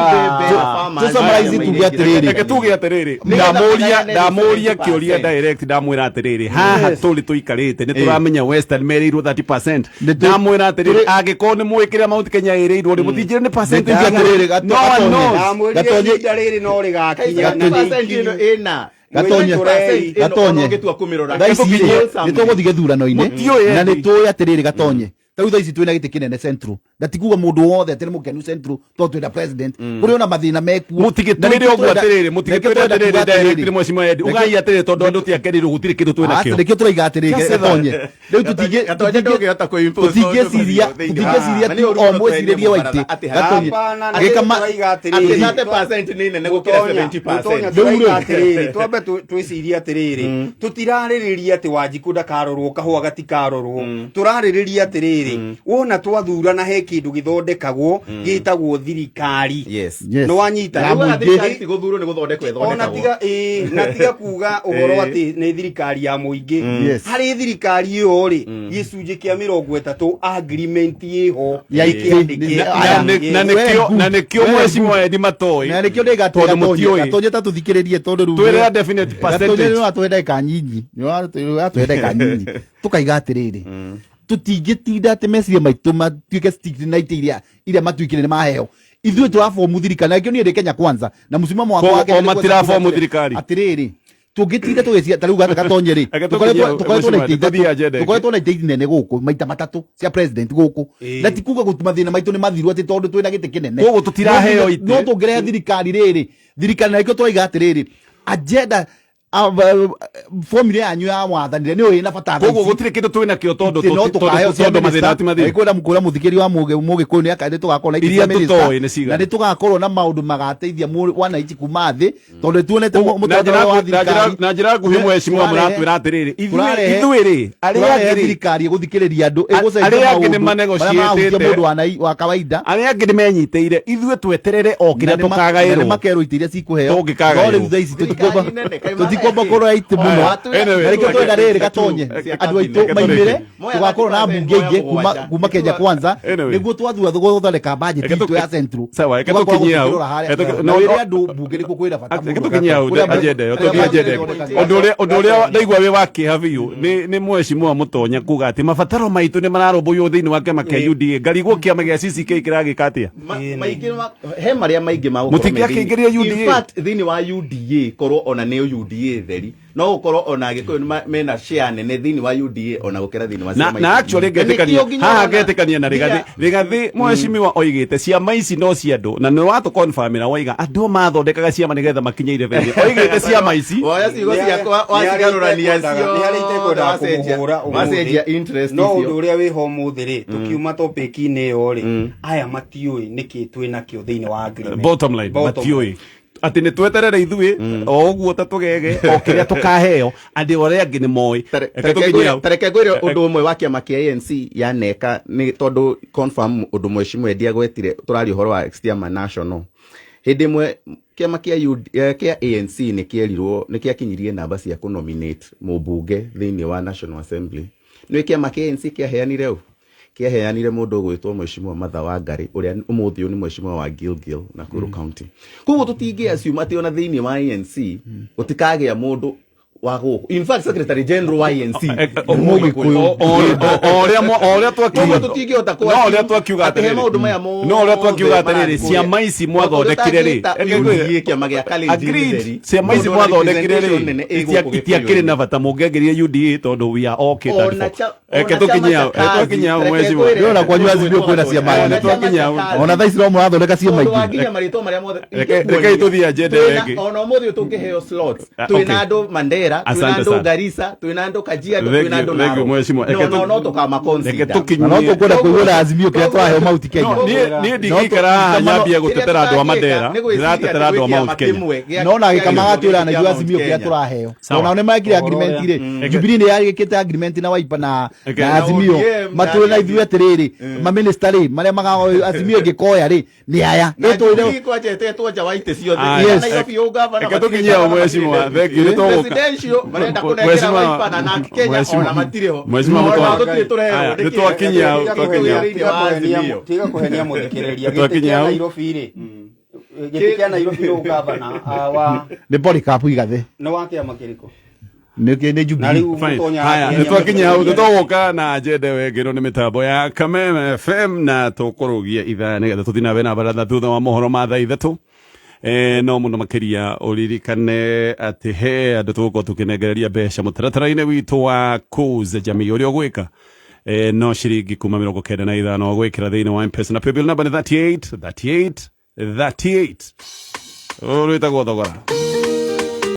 to summarize tuge atĩrĩrĩ. Reke tuge atĩrĩrĩ, Nĩgetha ndamũria magayane ndamũria 70%. kĩũria direct, ndamwĩra atĩrĩrĩ, haha tũrĩ tũikarĩte nĩ tũramenya Western merĩirwo 30%. Ndamwĩra atĩrĩrĩ, angĩkorwo nĩ mũĩ kĩrĩa Mount Kenya ĩrĩirwo rĩ, mũtinjĩre nĩ percentage Nĩ tuge atĩrĩrĩ, no one knows. Ndamwĩrire Gatonye- ihinda rĩrĩ no rĩgakinya na 30% ĩno nĩ ĩna Gatonye. Gatonye. Gatonye. Ũngĩtua kũmĩrora. Thaa ici rĩ, Wholesome. nĩ tũgũthiĩ gĩthurano-inĩ Mũtiũĩ na nĩ ĩndĩ. tũĩ atĩrĩrĩ, Gatonye, ta rĩu thaa ici twĩna gĩtĩ kĩnene Central, na ti kuga mũndũ wothe atĩ nĩ mũkenu Central tondũ twĩna president, kũrĩ ona mathĩna mekuo. Mũtigĩtwĩre ũguo atĩrĩrĩ, mũtigĩtwĩre atĩrĩrĩ direct nĩ Mheshimiwa Eddie. Ugai atĩrĩrĩ, tondũ andũ ti akenĩrwo gũtirĩ kĩndũ twĩna Aca, kĩo. nĩkĩo tũraiga atĩrĩrĩ, Just say that. Gatonye, rĩu Gatonye ndũngĩhota kũ-impose tũtingĩciria maũndũ thĩinĩ wa- tũtingĩciria Na tu nĩ ũru o mũno mwĩcirĩrie twerie wa mũbaratha itĩ. atĩ Gatonye, Hapana, na gĩkama tũraiga atĩrĩrĩ. Atĩ 30% nĩ nene gũkĩra 70%. Tũraiga atĩrĩrĩ, twambe twĩcirie atĩrĩrĩ, tũtirarĩrĩria atĩ Wanjikũ ndakarorwo, kahũa gatikarorwo, tũrarĩrĩria atĩrĩrĩ, wona twathurana he kĩndũ gĩthondekagwo gĩtagwo thirikari. Yes. Yes. Nĩ wanyita? Ya Rĩu mũingĩ. thirikari ti gũthurwo, nĩ gũthondekwo Ona ĩthondekagwo. tiga ĩĩ, na tiga kuga ũhoro atĩ nĩ thirikari ya mũingĩ. Yes. Harĩ thirikari ĩyo rĩ, gĩcunjĩ kĩa 30 agreement ĩho Ya itĩ. ĩkĩandĩkĩtwo. Aya. Na nĩkĩo na nĩkĩo Very Mheshimiwa Eddie matoĩ. Na nĩkĩo ndĩga Tondũ mũtiũĩ. Gatonye, ta tũthikĩrĩrie tondũ rĩu Twĩre definite Gatonye percentage. nĩ watũhe ndagĩka nyinyi, nĩ watũhe ndagĩka nyinyi, tũkaiga atĩrĩrĩ, tũtingĩtinda atĩ meciria maitũ matuĩke stick na itĩ iria matuĩkire nĩ maheo. Ithuĩ tũrabomu thirikari, na nĩkĩo niĩ ndĩ Kenya Kwanza na mũsimamo wakwa Koguo wa Kenya o nĩ kuoca matirabomu kuga thirikari. Atĩrĩrĩ, tũngĩtinda tũgĩcia ta rĩu Gatonye rĩ, Reke tũkinyie tũkoretwo na Mheshimiwa, itĩ tũthiĩ ithatũ, agenda ĩngĩ. tũkoretwo na itĩ nene gũkũ maita matatũ cia president gũkũ, na ti kuga gũtu mathĩna maitũ nĩ mathiru atĩ tondũ twĩna gĩtĩ kĩnene. Koguo tũtiraheo itĩ. No tũngĩrehe thirikari rĩrĩ, thirikari, na nĩkĩo tũraiga atĩrĩrĩ, agenda formula yanyu ya wathani nĩyo ĩna bata thaa Koguo ici. gũtirĩ kĩndũ twĩna kĩo tondũ Itĩ no tũkaheo cia tondũ mathĩna minister. ti mathiru. Kwĩra kwĩra mũthikĩri wa mũgĩkũyũ nĩ nĩ tũgakorwo na itĩ Iria cia minister, tũtoĩ nĩ cigana? na nĩ tũgakorwo na maũndũ magateithia wananchi kuma thĩ, tondũ nĩ tuonete Na njĩra mũtaratara wa thirikari na njĩra nguhĩ, Mheshimiwa, Tũrarehe- mũratwĩra atĩrĩrĩ, tũrarehe- ithuĩ rĩ, arĩa tũrarehe angĩ rĩ, thirikari ĩgũthikĩrĩria andũ, ĩgũcenjia arĩa angĩ nĩ maũndũ marĩa manegotiatĩte. marahutia mũndũ wa kawaida. Arĩa angĩ nĩ menyitĩire, ithuĩ tweterere o kĩrĩa Na nĩ tũkagaĩrwo. makerwo itĩ iria cikũheo. Tũngĩkagaĩrwo. No rĩu thaa ici Thirikari nene, kaĩ tũtikwamba Ndikwamba kũroya itĩ mũno. Anyway, Na nĩkĩo twenda rĩrĩ gatonye andũ aitũ maimĩre tũgakorwo na mbunge ingĩ kuma Kenya Kwanza Anyway. nĩguo twathura gũthondeka budget Reke itũ ya central. Sawa, reke Tũgakorwo tũkinyie hau. tũkĩrora harĩa. Reke Na no, wĩre no. andũ mbunge nĩkuo kwĩna bata Reke mũno. tũkinyie hau Kũrĩa agenda ĩyo, kũrĩa tũthiĩ agenda ĩyo. budget Ũndũ ũrĩa ndaigua wĩ wa kĩeha biũ nĩ mheshimiwa Mũtonya kuga atĩ mabataro maitũ nĩ mararũmbũiywo thĩinĩ wa kĩama kĩa UDA. Ngarigwo kĩama gĩa CCK kĩragĩka atĩa? Maingĩ he marĩa maingĩ ma gũkorwo Mũtingĩakĩingĩria me thĩinĩ. UDA. In fact, thĩinĩ wa UDA korwo ona nĩyo UDA theri no gũkorwo ona Agĩkũyũ mena share nene thĩinĩ wa UDA ona gũkĩra thĩinĩ wa na ciama na ici. actually Na nĩkĩo ngetĩkania nginya haha ona- ngetĩkania na nginya- Rigathi. Rigathi mheshimiwa oigĩte ciama ici no cia andũ na nĩ watũconfirmĩra waiga andũ mathondekaga ciama nĩgetha makinye irebe-inĩ. Oigĩte ciama ici Woya ciugo ciakwa wacigarũrania nĩ harĩa itekwendaga wacenjia- kũmũhũra ũmũthĩ. wacenjia interest no icio. ũndũ ũrĩa wĩho ũmũthĩ rĩ tũkiuma topic-inĩ ĩyo rĩ aya matiũĩ nĩkĩ twĩ nakĩo thĩinĩ wa agreement. Bottom line, Bottom matiũĩ atĩ nĩ tweterere ithuĩ o ũguo ta tũgege o kĩrĩa tũkaheo andũ arĩa angĩ nĩ moĩ. Reke tũkinye hau. Tareke ngwĩre ũndũ ũmwe wa kĩama kĩa ANC yaneka nĩ tondũ confirm ũndũ mheshimiwa Eddie agwetire tũraria ũhoro wa chairman national hĩndĩ ĩmwe kĩama kĩa kĩa ANC nĩ kĩerirwo nĩ kĩakinyirie namba cia kũnominate mũmbunge thĩinĩ wa National Assembly. Nĩ kĩama kĩa ANC kĩaheanire ũ? Kĩaheanire mũndũ ũgwĩtwo mheshimiwa Martha Wangari ũrĩa ũmũthĩ ũyũ nĩ mheshimiwa wa Gilgil Nakuru County. Koguo tũtingĩ assume atĩ ona thĩinĩ wa ANC gũtikagĩa mũndũ wa gũkũ. In fact, secretary general wa ANC nĩ Mũgĩkũyũ. O ũrĩa Koguo twakiuga tũtingĩhota no ũrĩa twakiuga atĩ he atĩrĩrĩ maũndũ maya mothe no ũrĩa twakiuga atĩrĩrĩ marathiĩ ciama ici mwathondekire rĩ Ũrĩa ũtangĩta UDA kĩama gĩa Kalenjin Agreed. theri, Ciama ici mũndũ ona mwathondekire representation nene rĩ ĩ gũkũ itiakĩrĩ na Gĩkũyũ-inĩ. bata mũngĩangĩrire UDA tondũ we are all catered Ona for. ona Reke tũkinye chama hau, cha reke kazi, tũkinye hau reke mheshimiwa. ngwĩre, Ndĩrona kwanyu Azimio kwĩna ciama Ona nene. chama cha Twakinya hau. kazi. Ona thaa ici no mũrathondeka ciama Tondũ ingĩ. wakinya marĩtwa marĩa mothe Rekei tũthiĩ agenda ĩyo ĩngĩ. Twĩna- ona ũmũthĩ ũyũ tũngĩheo slots Ah, twĩna okay. andũ Mandera, twĩna Asante andũ sana. Garissa, twĩna andũ Kajiado, Thank twĩna you, andũ thank you, Narok. mheshimiwa. No, Reke no, no tũkama reke consider. Na no tũkinyie tũkwenda kũigua Azimio kĩrĩa tũraheo Mount Kenya. Niĩ ndingĩikara haha nyambie gũtetera andũ a Mandera, ndĩratetera andũ a Mount Kenya. No na gĩkama gatwĩra na ithuĩ Azimio kĩrĩa tũraheo. Sawa. Onao nĩ mekire Ũhoro agreement ũrĩa- rĩ. Jubilee nĩ yarĩkĩte agreement na Wiper na Eke. na Na Azimio. ODM, Matũĩ na na ithuĩ atĩrĩrĩ, mamĩnĩsta rĩ marĩa magaga Azimio ĩngĩkoya rĩ nĩ aya. Na Ĩtũĩre Jubilee kwanja ĩtetwo nja wa itĩ ciothe. Aya. Yes. Nairobi ũgavana Reke matirĩ tũkinyie hau gavana, mheshimiwa. matirĩ Thank you, nĩ tũgũka. Presidential marenda kũnengera Mheshimiwa- Wiper na Narc Kenya Mheshimiwa- ona matirĩ ho. Mheshimiwa Ona Mũtwara. tũtirĩ tũreheo. Aya, Nĩkĩ? nĩ twakinyia hau, Nĩkĩ twakinyia hau. thĩinĩ wa Azimio? Tiga kũhenia mũthikĩrĩria. Gĩtĩ Twakinyia kĩa hau. Nairobi rĩ gĩtĩ kĩa Nairobi nĩ ũgavana wa nĩ Polycarp Igathe. nĩ wa kĩama kĩrĩkũ? Nĩ nĩ Na Jubilee. rĩu Fine. Mũtonya Haya, akĩhenia nĩ twakinya hau nĩ mũthikĩrĩria. tũgũka na agenda ĩyo ĩngĩ ĩno nĩ mĩtambo ya Kameme FM na tũkũrũgia ithaa nĩgetha tũthiĩ na mbere na baratha thutha wa mohoro ma thaa 3. No mũno makĩria ũririkane atĩ he andũ tũgũkorwo tũkĩnengereria mbeca mũtaratara-inĩ witũ wa Kuza Jamii ũrĩa ũgwĩka no ciringi kuma 95 gwĩkĩra thĩinĩ wa M-Pesa na paybill number nĩ 38 38 38. Rũrũ rwĩtagwo thogora.